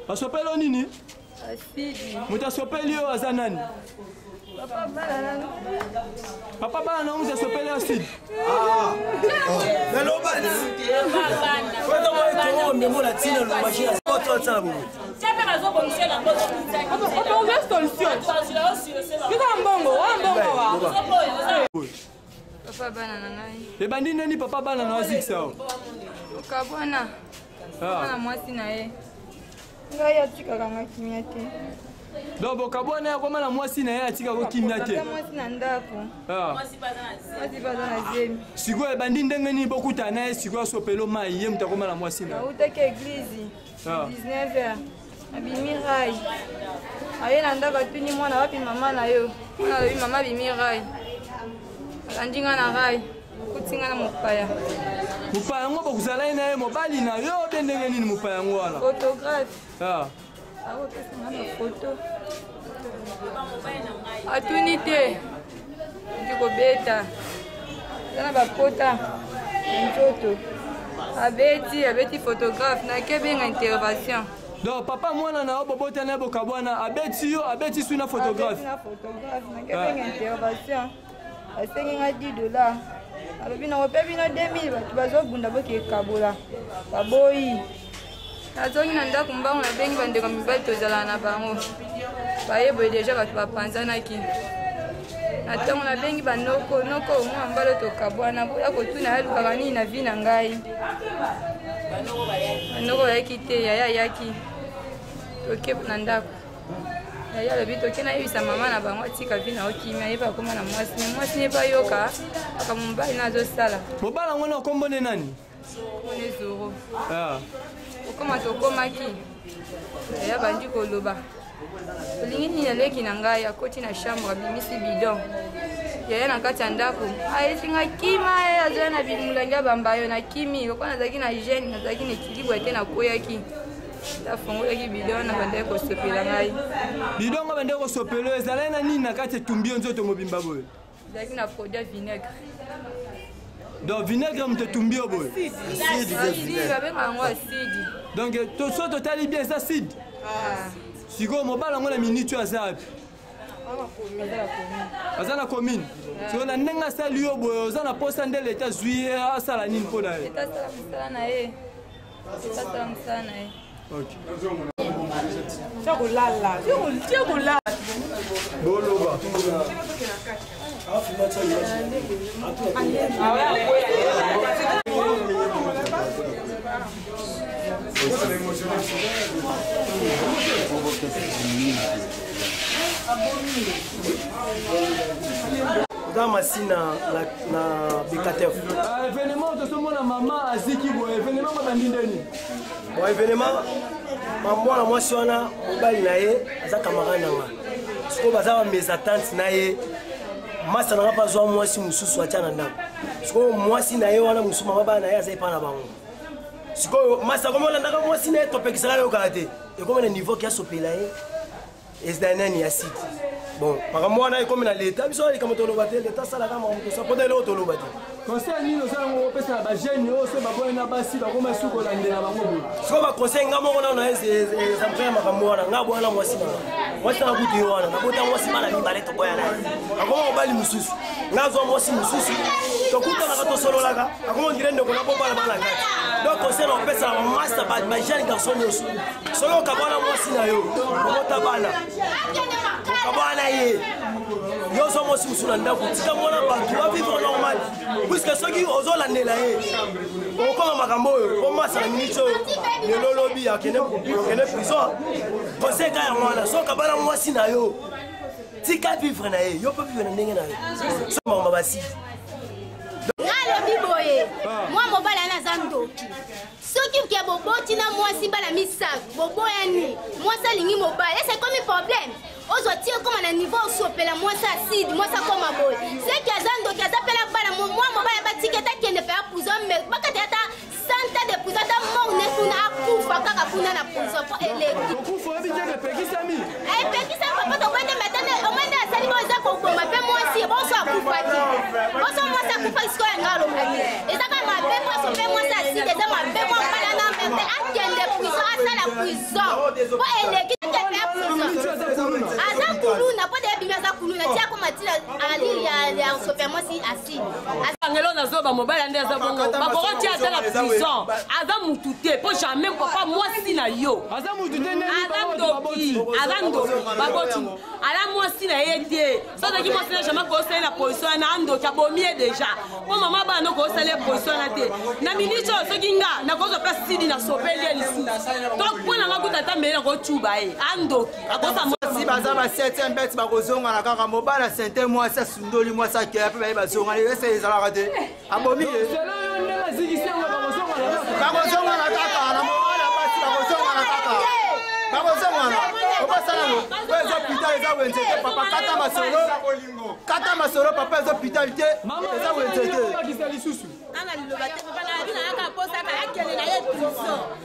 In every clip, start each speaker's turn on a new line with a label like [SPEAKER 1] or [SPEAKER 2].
[SPEAKER 1] Basopeli yo nini? Moto asopeli yo aza nani? Papa bana na moto asopeli yo asidi.
[SPEAKER 2] Papa bana na ngai.
[SPEAKER 1] Ebandi nani papa bana na azikisa yo?
[SPEAKER 2] Okabwana. Ah. Na mwasi na ye. Ngai atikaka nga kimia te.
[SPEAKER 1] Donc bokabwana ye akoma na mwasi na ye atikaka kimia te.
[SPEAKER 2] Mwasi na ndako.
[SPEAKER 1] Ah.
[SPEAKER 2] Mwasi mpe aza na zemi.
[SPEAKER 1] Sikoyo ebandi ndenge nini bokutana na ye sikoyo asopelo mai ye moto akoma na mwasi na ye.
[SPEAKER 2] Nautaki eglise. 19 h abimi rai aye na ndako atuni mwana wapi mama na yo mwana alobi mama abimi rai alandi nga na rai akuti nga na mopaya
[SPEAKER 1] mopaya yango bokozala ye na ye mobali na yo be ndenge nini mopaya yango wana
[SPEAKER 2] photographe
[SPEAKER 1] ah.
[SPEAKER 2] akopesa nga bafoto atuni te ndi kobeta eza na bapota na nzoto abeti abeti photographe nakebenga intervention
[SPEAKER 1] Donc papa mwana na yo bobotana ye bokabwana abeti yo abeti su na photographe.
[SPEAKER 2] Na photographe nakebenga ah. intervention asengi nga 10 dollars alobi nakope bino 2000 bato bazobunda bokekabola baboyi nazongi na ndako mbango nabengi bandeko mibali tozalaka na bango baye boye deja bato bapanzanaki na ntongo nabengi banoko noko mwa mbalo tokabwana boya kotuna yalukaka nini na vi na ngai banoko bayaki te yaya ayaki toke na ndako yaya alobi toke nayebisa mama na bango atika vi na okimia ye mpe akoma na mwasi me mwasi ne mpe ayoka makambo mobali na azosala
[SPEAKER 1] mobali yango na nkombo nde nani
[SPEAKER 2] Mone Zoro.
[SPEAKER 1] Ah.
[SPEAKER 2] Okoma tokomaki. Ya bandi koloba. Olingi nini aleki na ngai akoti na chambre abimisi bidon. Yaya na kati ya ndako ayesi ngai kima ye azoya na bimulangi ya bambayo na kimi lokola nazalaki na gene nazalaki na ekilibre te nakweyaki nafongolaki bidon na bandaki kosopela ngai
[SPEAKER 1] bidon yango bandaki kosopela ezalaki na nini na kati etumbi yo nzoto mobimba boye
[SPEAKER 2] Ezalaki na produit ya vinaigre.
[SPEAKER 1] Donc vinaigre moto etumbi yo boye.
[SPEAKER 2] Babengaka yango acide.
[SPEAKER 1] Donc so totali bien eza acide.
[SPEAKER 2] Ah.
[SPEAKER 1] Sikoyo mobali yango na minute oyo aza wapi? aza na commune sikoyo na ndenge asali yo boye oza na mposa nde leta azwi ye asala nini mpo na ye
[SPEAKER 2] asala mosala na ye asala mosala na ye
[SPEAKER 1] boloba
[SPEAKER 3] Oza masina na, na BKTF.
[SPEAKER 1] Ah, événement tozomona mama aziki boye événement babandi ndeni
[SPEAKER 3] Bon événement mwana mwasi wana mobali na ye aza camarade na nga sikoyo baza ba mesatante na ye masa na nga mpe azwa mwasi mosusu atya na ndako sikoyo mwasi na ye wana mosusu mama bana na ye aza epa na bango sikoyo masa akomi olandaka mwasi na ye topekisaka yokaka te ekomi na niveau ki asopela ye ezali nani ya site bon makambo wana ekomi na leta biso na likambo toloba te leta asalaka makambo tosa mpo eloko toloba te
[SPEAKER 1] conseil nini oza yango opesa na bajeune oyo so baboyi na basi bakoma su kolandela bango boye
[SPEAKER 3] sikoyo baconseil nga moko nano exemple ya makambo wana nga boya na mwasi nanga mwasi nanga kutu ye wana nabota mwasi bana mibale toboya na ye akoma mobali mosusu nga azwa mwasi mosusu tokutanaka tosololaka akoma ondire ndeko na bobala bana kati donc conseil na opesa na bamasta bajeune garçon nyonso soki okabwana mwasi na yo obota bana Kabwana ye. Yo ozo mwasi mosusu na ndako, tika mwana bato ba vivre normal. Puisque soki ozolandela ye, okokoma makambo oyo, omasa na minute oyo, lelo lobi akende prison. Conseil ka yango wana, soki okabana mwasi na yo, tika vivre na ye, yo mpe vivre na ndenge na yo. Soki makambo basili.
[SPEAKER 4] Nalobi boye, mwa mobali wana aza ndoki. Soki ke boboti na mwasi bana misato boboyani, mwasi alingi mobali, ese ekomi problème? Ozwa ti okoma na niveau osopela mwasi aside, mwasi akoma boye, seki aza ndoki, aza mpe na bana. Mwa mobali batiki ata kende mpe ya prison, me bakata ata 100 ans de prison, ata mort ne kuna, akufa kaka kuna na prison mpo eleki.
[SPEAKER 1] Kokufa oyebi te epekisami.
[SPEAKER 4] Epekisami papa, tokwende matane omoi nde asali bo eza koboma mpe mwasi bonso akufaki, bonso mwasi akufaki. Sikoyo yanga alobaki eza kaka mabe, mwasi mpe mwasi aside eza mabe. Mwa mobali na merte akende prison, asala prison mpo eleki, akende ya prison. Aza kuluna mpo de ebimi, aza kuluna ti akoma ntina ali ya sope mwasi aside.
[SPEAKER 5] Angelo nazoba mobali nde aza bongo, bakoko tia ata na prison, aza mutu te mpo jamais papa mwasi na yo.
[SPEAKER 1] Aza mutu te.
[SPEAKER 5] Aza ndoki, aza ndoki, baboti ala mwasi na ye te. So azalaki mwasi na jamais koosali na position wana. Andoki, abomi ye deja mpo mama bana koosali ye position wana te. Na miniti oyo soki nga nakozwa place sidi na sopeli ye lisusu to mpo na nga kuta ata mbele nakocuba ye. Andoki akosa.
[SPEAKER 6] Mwasi baza ba 7 bete, bakozongana kaka. Mobali asente mwasi, asundoli mwasi, akeya mpe baye bazongana. Ese ezalaka te, abomi ye. Bakozongana kaka na mobali ya basi, bakozongana kaka, bakozongana. Okosalango oyo eza hôpital, eza wenze te papa. Kata masolo, kata masolo papa, eza hôpital te, eza wenze te.
[SPEAKER 7] Ana liloba te papa, na abi nayaka mposaka akende na ye prison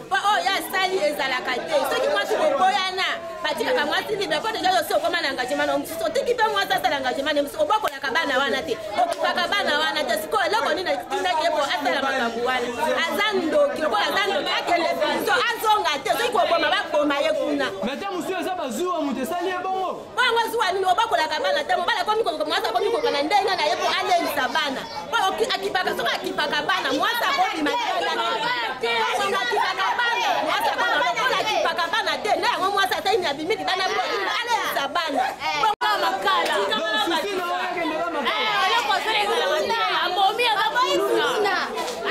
[SPEAKER 7] mpo oyo asali ezalaka te. Soki mwasi boboyana, batikaka mwasi libre mpo deja yosi okoma na engagement na mosusu, otiki mpe mwasi asala engagement na mosusu, obokolaka bana wana te, okipaka bana wana te. Sikoyo eloko nini etindaki ye po asala makambo wana? Aza ndoki, lokola aza ndoki akende prison, azonga te. Soki koboma, baboma ye kuna.
[SPEAKER 1] Me te mosusu eza bazuwa, moto esali ye bongo.
[SPEAKER 7] Bongo zuwa nini? Obakolaka bana te, mobali akomi kokoka, mwasi akomi kokoka na ndenge na ye mpo alelisa bana mpo akipaka. Soki akipaka bana, mwasi akobima te. Akipaka bana, mwasi akobima. Lokola akipaka bana te, nde yango mwasi asali abimi libanda mpo alelisa bana.
[SPEAKER 5] Makala eloko asali ezalaka te, abomi, aza kuluna,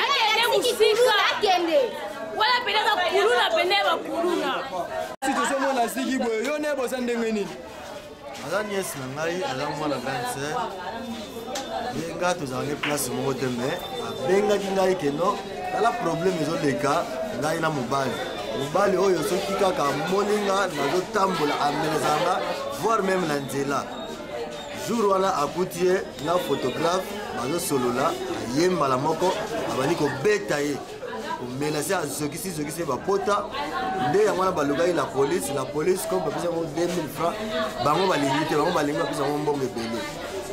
[SPEAKER 5] akende mosika.
[SPEAKER 4] Akende.
[SPEAKER 5] Wana pene aza kuluna, pene ya bakuluna.
[SPEAKER 1] Si tozomona ziki boye, yo nde boza ndenge nini?
[SPEAKER 8] Aza niese na ngai, aza mwana grande sœur. Ye nga tozala ne place moko te, mais abengaki ngai keno tala problème ezoleka ngai na mobali. Mobali oyo soki kaka amoni nga nazotambola, amelezaka nga, voire même na nzela. Jour wana akuti ye na photographe bazosolola, aye mbala moko abandi kobeta ye, komenase, azokisi zokisi ye bapota. Nde yango wana balukaki la police. La police, comme bapesa yango 2000 francs, bango balingi te, bango balingi bapesa yango mbongo ebele.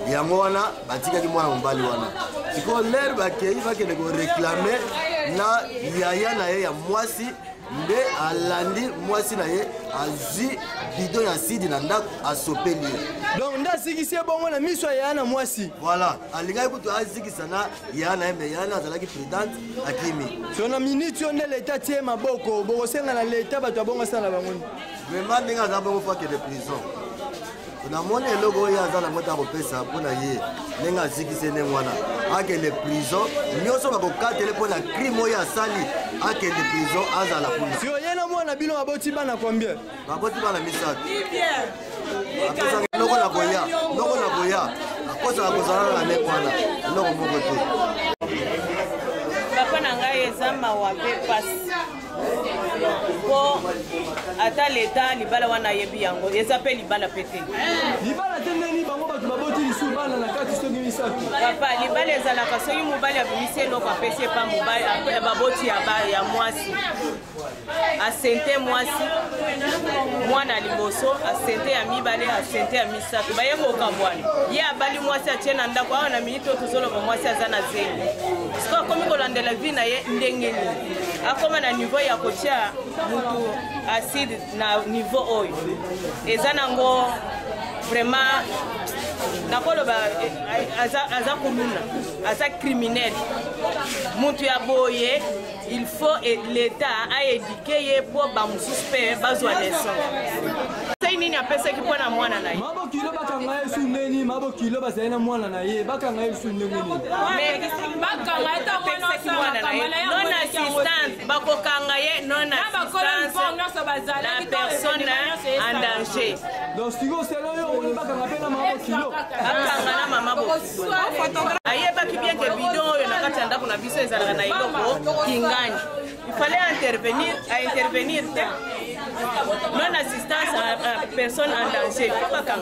[SPEAKER 8] Yango wana batikaki mwana mobali wana. Sikoyo lere bakei, bakende koréclamer na yaya na ye ya mwasi, nde alandi mwasi na ye, azwi bidon ya sidi na ndako, asopeli ye.
[SPEAKER 1] Donc nde asikisi ye bongo na miso ya yaya na mwasi.
[SPEAKER 8] Voilà, alingaki kutu azikisa na yaya na ye, mais yaya na azalaki prudente, akimi.
[SPEAKER 1] So na miniti oyo nde leta tie maboko, bokosenga na leta bato ya bongo asala bango nini?
[SPEAKER 8] Vraiment, ndenge aza bongo, faut akende prison. Namoni eloko oyo aza nango ta kopesa mpo na ye, ndenge azikisi ye ndenge wana, akende prison. Nyonso bakokatele mpo na crime oyo asali, akende prison, azala kuna.
[SPEAKER 1] Si oye na mwana bino baboti bana combien?
[SPEAKER 8] Baboti bana misato. Apesaka eloko na koya, eloko na koya, akosaka kozala na ndenge wana, eloko moko te.
[SPEAKER 9] Papa na ngai, eza mawa mpe pasi mpo ata leta libala wana ayebi yango, eza mpe libala mpe te.
[SPEAKER 1] Libala te ndeni bango bato baboti lisusu bana na kati soki misato?
[SPEAKER 9] Papa, libala ezalaka soki mobali abimisi eloko, apesi epa mobali baboti ya mwasi, asente mwasi mwana liboso, asente ya mibale, asente ya misato, baye kokabwana. Ye abali mwasi, atie na ndako awa. Na miniti oyo tozoloba, mwasi aza na zemi. Sikoyo akomi kolandela vie na ye ndenge nini? Akoma na niveau ya kotia mutu acide na niveau oyo eza nango. Vraiment, nakoloba aza kuluna, aza criminel. Mutu ya boye, il faut l'état aéduquer ye mpo bamosusu mpe bazwa leçon. Conseil nini apesaki mpo na mwana na ye?
[SPEAKER 1] Mabokilo bakanga ye su ndeni, mabokilo bazali na mwana na ye, bakanga ye su ndenge nini?
[SPEAKER 9] Apesaki mwana na ye non assistance, bakokanga ye non assistance na personne en danger.
[SPEAKER 1] Donc sikoyo selon yo omoni bakanga mpe na mama bokilo?
[SPEAKER 9] Bakanga na mama bokilo. Ayebaki bien ke bidon oyo na kati ya ndako na biso ezalaka na eloko kingani, il fallait intervenir, a intervenir te. Non assistance à personne en danger, faut bakanga.